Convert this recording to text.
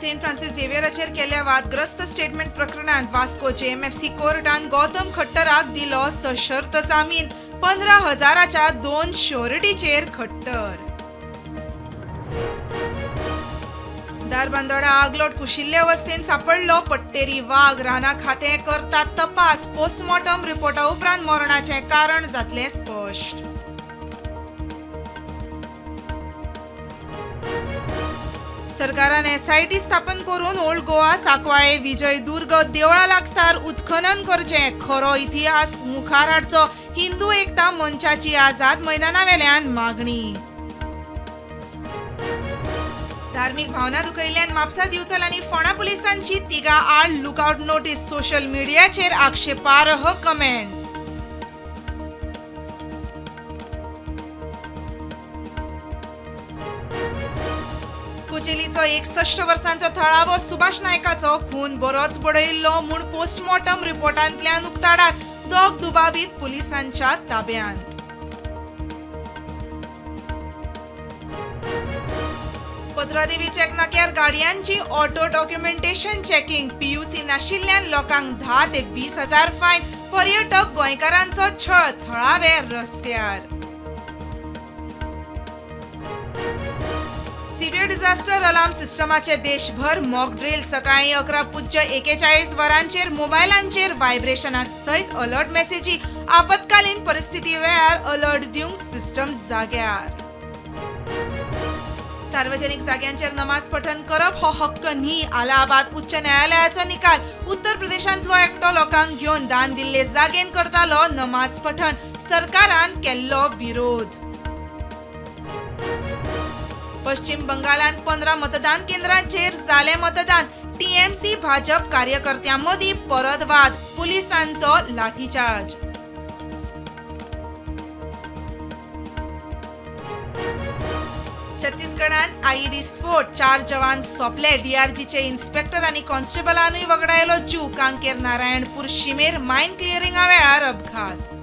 Saint Francis झेवियराचेर केल्ल्या वादग्रस्त statement प्रकरणांत वास्को जेएमएफसी कोर्टान गौतम खट्टराक दिलो सशर्त जामीन. 15,000च्या 2 श्योरिटीचेर खट्टर. धारबांदोडा आगलोट कुशिल्ले अवस्थेन सापडलो पट्टेरी वाग. राना खातें करता तपास. पोस्टमॉर्टम रिपोर्टा उपरांत मरणाचें कारण जातलें स्पश्ट. सरकारान एसआयटी स्थापन करून ओल्ड गोवा, सांकवाळे, विजयदुर्ग देवळा लागसार उत्खनन करचें, खरो इतिहास मुखार हाडचो, हिंदू एकता मंचाची आझाद मैदाना वेल्यान मागणी. धार्मीक भावना दुखयल्ल्यान म्हापसा, दिवचल आनी फोंडा पुलिसांची तिगा आड लुकआउट नोटीस. सोशल मिडियाचेर आक्षेपार्ह कमेंट. कोचेलीचो 61 वर्सांचो थळावो सुभाष नायकाचो खून बरोच बडयल्लो म्हूण पोस्टमॉर्टम रिपोर्टांतल्यान उक्ताडात. दोग दुबावीत पुलिसांच्या ताब्यांत. पत्रादेवी चेक नाक्यार गाडयांची ऑटो डॉक्युमेंटेशन चेकिंग. पीयूसी नाशिल्ल्यान लोकांक 10 ते 20 हजार फायन. पर्यटक गोंयकारांचो छळ थळावे रस्त्यार. सिव्हियर डिझास्टर अलार्म सिस्टमाचे देशभर मॉक ड्रिल. सकाळी 11:41 वरांचेर मोबायलांचेर व्हायब्रेशना सयत अलर्ट मेसेजी. आपत्कालीन परिस्थिती वेळार अलर्ट दिवंक सिस्टम जाग्यार. सार्वजनिक जाग्यांचेर नमाज पठण करप हो हक्क न्ही, अलाहाबाद उच्च न्यायालयाचो निकाल. उत्तर प्रदेशांतलो एकटो लोकांक घेवन दान दिल्ले जागेन करतालो नमाज पठण, सरकारान केल्लो विरोध. पश्चिम बंगालांत 15 मतदान केंद्रांचेर जालें मतदान. टीएमसी भाजप कार्यकर्त्यां मदीं परत वाद, पुलिसांचो लाठीचार्ज. छत्तीसगडांत आयईडी स्फोट, 4 जवान सोंपले. डीआरजीचे इन्स्पेक्टर आनी कॉन्स्टेबलानूय वगडायलो जीव. कांकेर नारायणपूर शिमेर मायन क्लिअरिंगा वेळार अपघात.